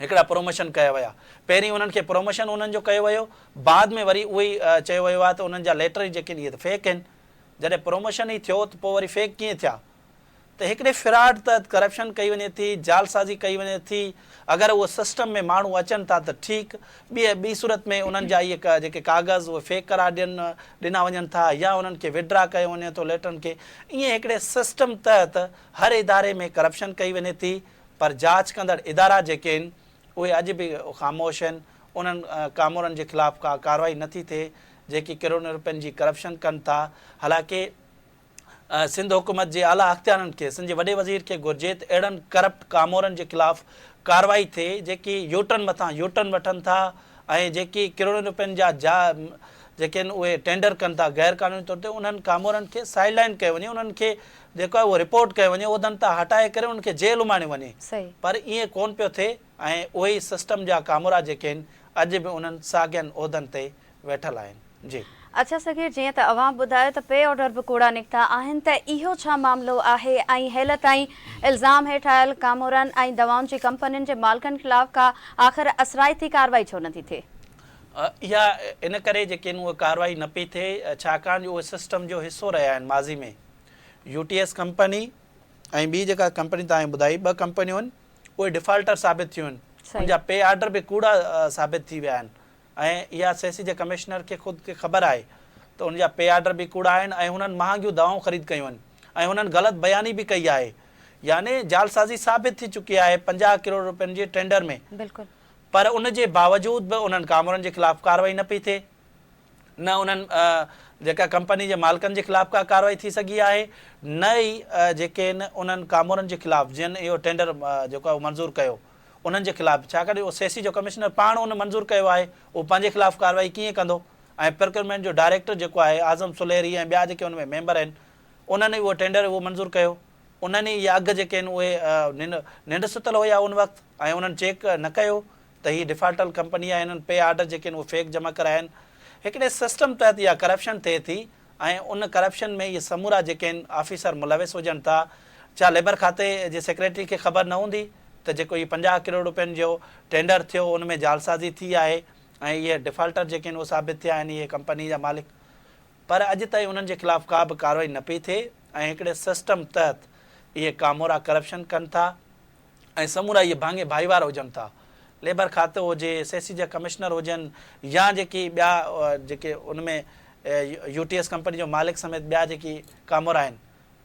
هڪڙا پروموشن ڪيا ويا پهرين انهن کي پروموشن انهن جو ڪيو ويو بعد ۾ وري اهي ئي چيو ويو آهي ته انهن جا ليٽر ئي جيڪي آهن اهي ته فيڪ آهن جڏهن پروموشن ئي ٿيو ته پوء وري فيڪ ڪيئن ٿيا ته هڪڙي فراڊ تحت ڪرپشن ڪئي وڃي ٿي، جعلسازي ڪئي وڃي ٿي، اگر اهو سسٽم ۾ ماڻهو اچن ٿا ته ٺيڪ، ٻي ٻي صورت ۾ انهن جا اهي جيڪي ڪاغذ اهي فيڪ قرار ڏين ڏنا وڃن ٿا يا انهن کي وڊرا ڪيو وڃي ٿو ليٽرن کي، ائين هڪڙي سسٽم تحت هر اداري ۾ ڪرپشن ڪئي وڃي ٿي پر جاچ ڪندڙ ادارا جيڪي آهن اهي اڄ به خاموش آهن، انهن ڪامورن جي خلاف ڪا ڪارروائي نه ٿي ٿئي جيڪي ڪروڙين روپين جي ڪرپشن ڪن ٿا، حالانڪه سنڌ حڪومت جي اعليٰ اختيارن کي سنڌ جي وڏي وزير کي گهرجي ته اهڙن ڪرپٽ ڪامورن جي خلاف ڪارروائي ٿئي جيڪي يوٽرن مٿان يوٽرن وٺن ٿا ۽ جيڪي ڪروڙين روپين جا جا جيڪي آهن اهي ٽينڊر ڪن ٿا غير قانوني طور تي انهن ڪامورن کي سائيڊ لائن ڪيو وڃي انهن کي جيڪو آهي اهو رپورٽ ڪيو وڃي عهدن تان هٽائي ڪري انهن کي جيل اماڻيو وڃي پر ائين ڪونه پيو ٿئي ۽ اهي ئي سسٽم جا ڪامورا جيڪي آهن اڄ به انهن ساڳين عهدن تي ويٺل آهن. جي. اڇا صغير جيئن ته اوهان ٻڌايو ته پي آرڊر به ڪوڙا نڪتا آهن ته اهو ڇا معاملو آهي ۽ هيل تائين الزام هيٺ آيل ڪامورن ۽ دوائن جي ڪمپنين جي مالڪن خلاف ڪا آخر اثرائتي ڪارروائي ڇو نٿي ٿئي؟ اها ان ڪري جيڪي آهن اهي ڪارروائي نه پئي ٿئي ڇاڪاڻ جو اهي سسٽم جو حصو رهيا آهن ماضي ۾ يو ٽي ايس ڪمپني ۽ ٻي جيڪا ڪمپني توهان ٻڌائي ٻه ڪمپنيون آهن اهي ڊفالٽر ثابت ٿيون آهن ان جا پي آرڊر به ڪوڙا ثابت ٿي ويا آهن ۽ اها سي سي جي ڪمشنر کي خود کي خبر آهي ته ان جا پي آرڊر به ڪوڙا آهن ۽ هنن مهانگيون دوائون خريد ڪيون آهن ۽ هنن غلط بياني به ڪئي آهي يعني جعلسازي ثابت ٿي چڪي آهي 50 ڪروڙ روپين جي ٽينڊر ۾ بلڪل. پر ان جي باوجود به انهن ڪامورن جي خلاف ڪارروائي نه پئي ٿئي نه انهن جيڪا ڪمپني جي مالڪن جي خلاف ڪا ڪارروائي ٿي سگهي آهي نه ئي جيڪي آهن انهن ڪامورن جي خلاف جن اهو ٽينڊر جيڪو آهي منظور ڪيو انهن جي خلاف ڇاڪاڻ جو سي سي جو ڪمشنر پاڻ ان منظور ڪيو آهي اهو پنهنجي خلاف ڪارروائي ڪيئن ڪندو ۽ پرڪيورمينٽ جو ڊائريڪٽر جيڪو آهي اعظم سلهري ۽ ٻيا جيڪي ان ۾ ميمبر آهن انهن ئي اهو ٽينڊر اهو منظور ڪيو انهن ئي اهي اگهه جيڪي آهن اهي ننڊ ستل هيا ان وقت ۽ انهن چيڪ نه ڪيو ته هي ڊفالٽل ڪمپني آهي انهن پي آرڊر جيڪي آهن اهي فيڪ جمع ڪرايا آهن هڪڙي سسٽم تحت اها ڪرپشن ٿئي ٿي ۽ ان ڪرپشن ۾ اهي سمورا جيڪي آهن آفيسر ملوث هجن ٿا، ڇا ليبر کاتي جي سيڪريٽري کي خبر نه هوندي ته جيڪو هي 50 ڪروڙ روپين جو ٽينڊر ٿيو ان ۾ جعلسازي ٿي آهي ۽ اهي ڊفالٽر جيڪي آهن اهي ثابت ٿيا آهن اهي ڪمپني جا مالڪ پر اڄ تائين انهن جي خلاف ڪا به ڪارروائي نه پئي ٿئي ۽ هڪڙي سسٽم تحت اهي ڪامورا ڪرپشن ڪن ٿا. ۽ سمورا اهي ڀاڱي ڀائيوار هجن ٿا. ليبر کاتو هجي، سي سي جا ڪمشنر هجن يا جيڪي ٻيا جيڪي ان ۾ يو ٽي ايس ڪمپني جو مالڪ سميت ٻيا جيڪي ڪامورا آهن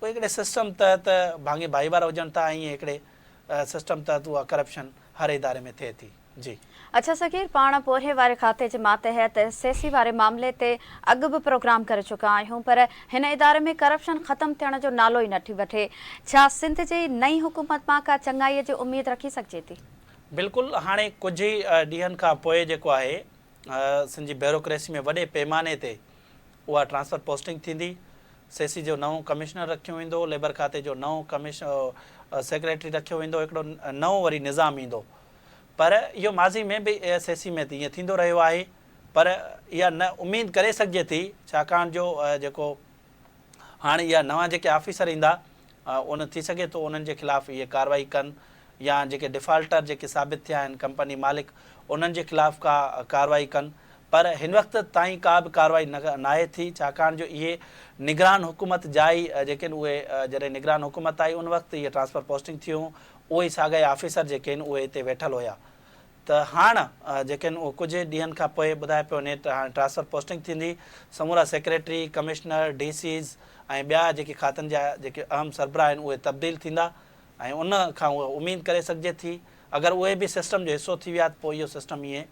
اهي هڪڙي سسٽم تحت ڀاڱي ڀائيوار هجن ٿا ۽ ائين هڪڙي سسٽم تحت اها ڪرپشن هر اداري ۾ ٿئي ٿي. جي. اڇا صغير پاڻ پورهيي واري کاتي جي ماتحت سيسي واري معاملي تي اڳ به پروگرام ڪري چڪا آهيون پر هن اداري ۾ ڪرپشن ختم ٿيڻ جو نالو ئي نٿي وٺي ڇا سنڌ جي نئين حڪومت مان ڪا چڱائي جي اميد رکي سگهجي ٿي؟ بلڪل هاڻي ڪجهه ئي ڏينهن کان پوء جيڪو آهي سنڌ جي بيوروڪريسي ۾ وڏي پيماني تي اها ٽرانسفر پوسٽنگ ٿيندي سيسي جو نئون ڪمشنر رکيو ويندو ليبر کاتي جو نئون سيڪريٽري رکيو ويندو هڪڙو نئون وري نظام ايندو پر اهو ماضي ۾ به اي ايس اي سي ۾ ته ائين ٿيندو رهيو آهي پر اها نه اميد ڪري سگهجي ٿي ڇاڪاڻ جو جيڪو هاڻ اها نوان جيڪي آفيسر ايندا ان ٿي سگهي ٿو انهن جي خلاف اهي ڪارروائي ڪن يا جيڪي ڊفالٽر جيڪي ثابت ٿيا آهن ڪمپني مالڪ انهن جي خلاف ڪا ڪارروائي ڪن پر هن وقت تائين ڪا به ڪارروائي ناهي ٿي ڇاڪاڻ جو اهي نگران حڪومت جا ئي جيڪي آهن اهي جڏهن نگران حڪومت آئي ان وقت اهي ٽرانسفر پوسٽنگ ٿيون اهي ئي ساڳيا آفيسر جيڪي آهن اهي هتي ويٺل هيا ته هاڻ جيڪي آهن اهي ڪجهه ڏينهن کان پوء ٻڌايو پيو وڃي ته هاڻ ٽرانسفر پوسٽنگ ٿيندي سمورا سيڪريٽري، ڪمشنر، ڊي سيز ۽ ٻيا جيڪي کاتن جا جيڪي اهم سربراهه آهن اهي تبديل ٿيندا ۽ ان کان اها اميد ڪري سگهجي ٿي اگر اهي به سسٽم جو حصو ٿي ويا ته پوء اهو سسٽم ائين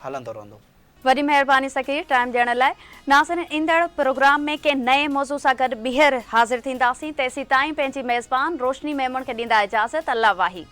هلندو رهندو. وڏي مهرباني سکير ٽائيم ڏيڻ لاء. ناظرين ايندڙ پروگرام ۾ ڪنهن نئين موضوع سان گڏ ٻيهر حاضر ٿينداسين تيسيتائين پنهنجي ميزبان روشني ميمڻ کي ڏيندا اجازت الله واهي.